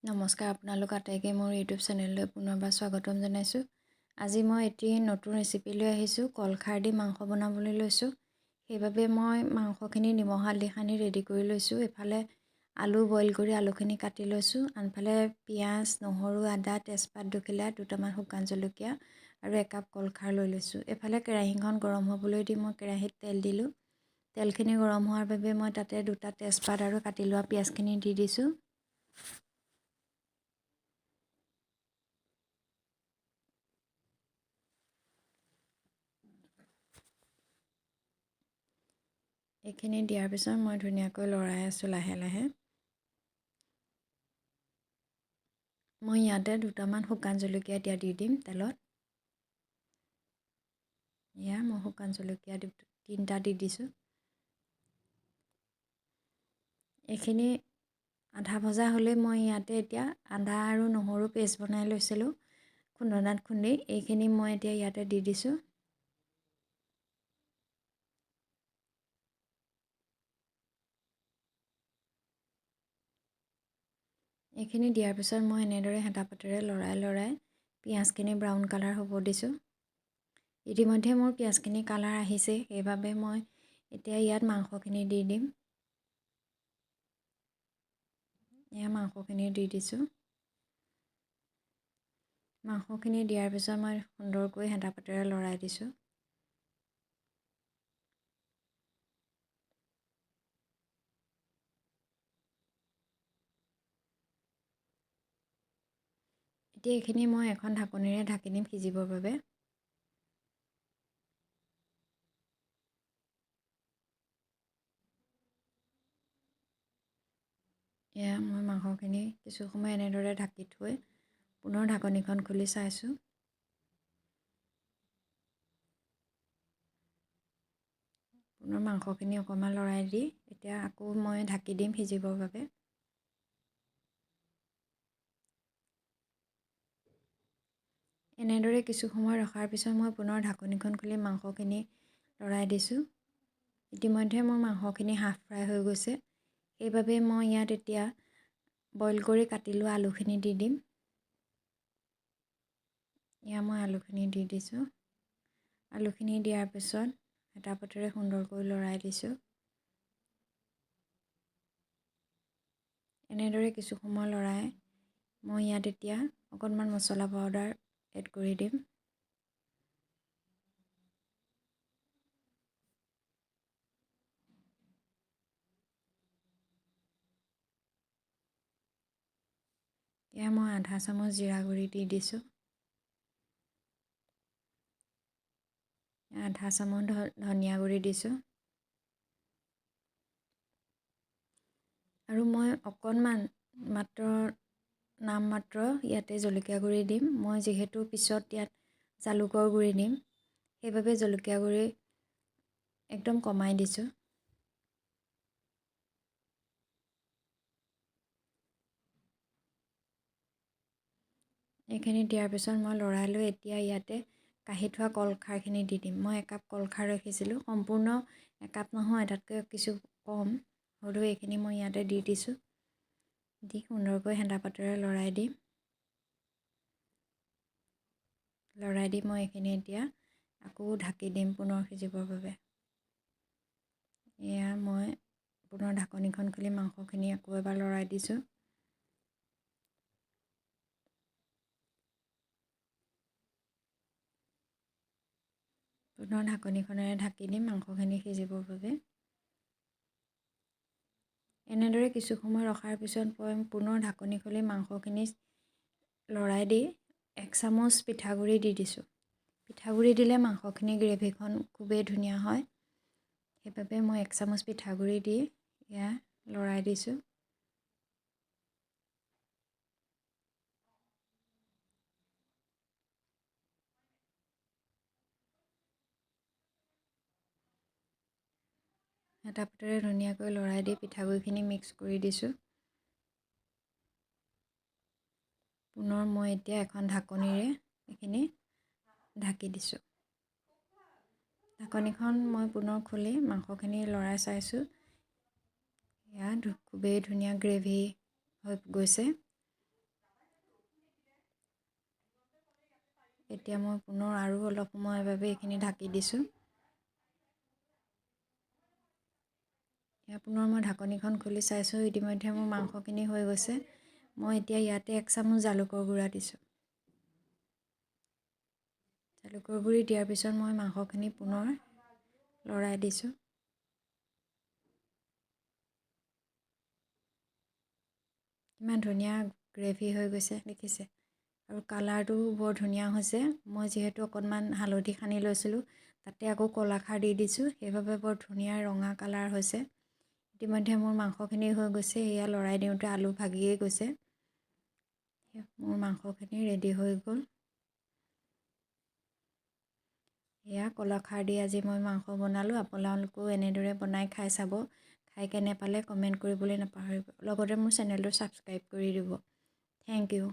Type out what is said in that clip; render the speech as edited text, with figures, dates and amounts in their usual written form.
নমস্কাৰ, আপোনালোক আটাইকে মোৰ ইউটিউব চেনেললৈ পুনৰবাৰ স্বাগতম জনাইছোঁ। আজি মই এটি নতুন ৰেচিপি লৈ আহিছোঁ। কলখাৰ দি মাংস বনাবলৈ লৈছোঁ। সেইবাবে মই মাংসখিনি নিমখ হালধি সানি ৰেডি কৰি লৈছোঁ। এফালে আলু বইল কৰি আলুখিনি কাটি লৈছোঁ, আনফালে পিঁয়াজ, নহৰু, আদা, তেজপাত দুখিলা, দুটামান শুকান জলকীয়া আৰু একাপ কলখাৰ লৈ লৈছোঁ। এফালে কেৰাহীখন গৰম হ'বলৈ দি মই কেৰাহীত তেল দিলোঁ। তেলখিনি গৰম হোৱাৰ বাবে মই তাতে দুটা তেজপাত আৰু কাটি লোৱা পিঁয়াজখিনি দি দিছোঁ। এইখিনি দিয়াৰ পিছত মই ধুনীয়াকৈ লৰাই আছোঁ লাহে লাহে। মই ইয়াতে দুটামান শুকান জলকীয়া এতিয়া দি দিম তেলত। এয়া মই শুকান জলকীয়া তিনিটা দি দিছোঁ। এইখিনি আধা ভজা হ'লে মই ইয়াতে এতিয়া আদা আৰু নহৰু পেষ্ট বনাই লৈছিলোঁ খুন্দনাত খুন্দি, এইখিনি মই এতিয়া ইয়াতে দি দিছোঁ। এইখিনি দিয়াৰ পিছত মই এনেদৰে হেতাপাতেৰে লৰাই লৰাই পিঁয়াজখিনি ব্ৰাউন কালাৰ হ'ব দিছোঁ। ইতিমধ্যে মোৰ পিঁয়াজখিনি কালাৰ আহিছে, সেইবাবে মই এতিয়া ইয়াত মাংসখিনি দি দিম। এয়া মাংসখিনি দি দিছোঁ। মাংসখিনি দিয়াৰ পিছত মই সুন্দৰকৈ হেতাপাতেৰে লৰাই দিছোঁ। এতিয়া এইখিনি মই এখন ঢাকনিৰে ঢাকি দিম সিজিবৰ বাবে। এয়া মই মাংসখিনি কিছু সময় এনেদৰে ঢাকি থৈ পুনৰ ঢাকনিখন খুলি চাইছোঁ। পুনৰ মাংসখিনি অকণমান লৰাই দি এতিয়া আকৌ মই ঢাকি দিম সিজিবৰ বাবে। এনেদৰে কিছু সময় ৰখাৰ পিছত মই পুনৰ ঢাকনিখন খুলি মাংসখিনি লৰাই দিছোঁ। ইতিমধ্যে মোৰ মাংসখিনি হাফ ফ্ৰাই হৈ গৈছে, সেইবাবে মই ইয়াত এতিয়া বইল কৰি কাটি লোৱা আলুখিনি দি দিম। এয়া মই আলুখিনি দি দিছোঁ। আলুখিনি দিয়াৰ পিছত হেতাপাতেৰে সুন্দৰকৈ লৰাই দিছোঁ। এনেদৰে কিছু সময় লৰাই মই ইয়াত এতিয়া অকণমান মছলা পাউডাৰ এড কৰি দিম। এয়া মই আধা চামুচ জিৰা গুড়ি দি দিছোঁ। আধা চামুচ ধনিয়া গুড়ি দিছোঁ। আৰু মই অকণমান মাত্ৰ নাম মাত্ৰ ইয়াতে জলকীয়া গুড়ি দিম। মই যিহেতু পিছত ইয়াত জালুকৰ গুড়ি দিম, সেইবাবে জলকীয়া গুড়ি একদম কমাই দিছোঁ। এইখিনি দিয়াৰ পিছত মই লৰাই লৈ এতিয়া ইয়াতে কাঢ়ি থোৱা কলখাৰখিনি দি দিম। মই একাপ কলখাৰ ৰাখিছিলোঁ, সম্পূৰ্ণ একাপ নহয়, তাতকৈ কিছু কম হ'লেও এইখিনি মই ইয়াতে দি দিছোঁ। দি সুন্দৰকৈ হেতাপাতেৰে লৰাই দিম। লৰাই দি মই এইখিনি এতিয়া আকৌ ঢাকি দিম পুনৰ সিজিবৰ বাবে। এয়া মই পুনৰ ঢাকনিখন খুলি মাংসখিনি আকৌ এবাৰ লৰাই দিছোঁ। পুনৰ ঢাকনিখনেৰে ঢাকি দিম মাংসখিনি সিজিবৰ বাবে। এনেদৰে কিছু সময় ৰখাৰ পিছত মই পুনৰ ঢাকনি খুলি মাংসখিনি লৰাই দি এক চামুচ পিঠাগুড়ি দি দিছোঁ। পিঠাগুড়ি দিলে মাংসখিনি গ্ৰেভিখন খুবেই ধুনীয়া হয়, সেইবাবে মই এক চামুচ পিঠাগুড়ি দি এয়া লৰাই দিছোঁ। হেতাপাতেৰে ধুনীয়াকৈ লৰাই দি পিঠাগুড়িখিনি মিক্স কৰি দিছোঁ। পুনৰ মই এতিয়া এখন ঢাকনিৰে এইখিনি ঢাকি দিছোঁ। ঢাকনিখন মই পুনৰ খুলি মাংসখিনি লৰাই চাইছোঁ। এয়া খুবেই ধুনীয়া গ্ৰেভি হৈ গৈছে। এতিয়া মই পুনৰ আৰু অলপ সময়ৰ বাবে এইখিনি ঢাকি দিছোঁ। এয়া পুনৰ মই ঢাকনিখন খুলি চাইছোঁ, ইতিমধ্যে মোৰ মাংসখিনি হৈ গৈছে। মই এতিয়া ইয়াতে 1 চামুচ জালুকৰ গুড়া দিছোঁ। জালুকৰ গুড়ি দিয়াৰ পিছত মই মাংসখিনি পুনৰ লৰাই দিছোঁ। ইমান ধুনীয়া গ্ৰেভি হৈ গৈছে দেখিছে, আৰু কালাৰটোও বৰ ধুনীয়া হৈছে। মই যিহেতু অকণমান হালধি সানি লৈছিলোঁ, তাতে আকৌ কলাখাৰ দি দিছোঁ, সেইবাবে বৰ ধুনীয়া ৰঙা কালাৰ হৈছে। ইতিমধ্যে মোৰ মাংসখিনি হৈ গৈছে। এয়া লৰাই দিওঁতে আলু ভাগিয়ে গৈছে। মোৰ মাংসখিনি ৰেডি হৈ গ'ল। এয়া কলাখাৰ দি আজি মই মাংস বনালোঁ। আপোনালোকেও এনেদৰে বনাই খাই চাব। খাই কেনে পালে কমেণ্ট কৰিবলৈ নাপাহৰিব। লগতে মোৰ চেনেলটো ছাবস্ক্ৰাইব কৰি দিব। Thank you.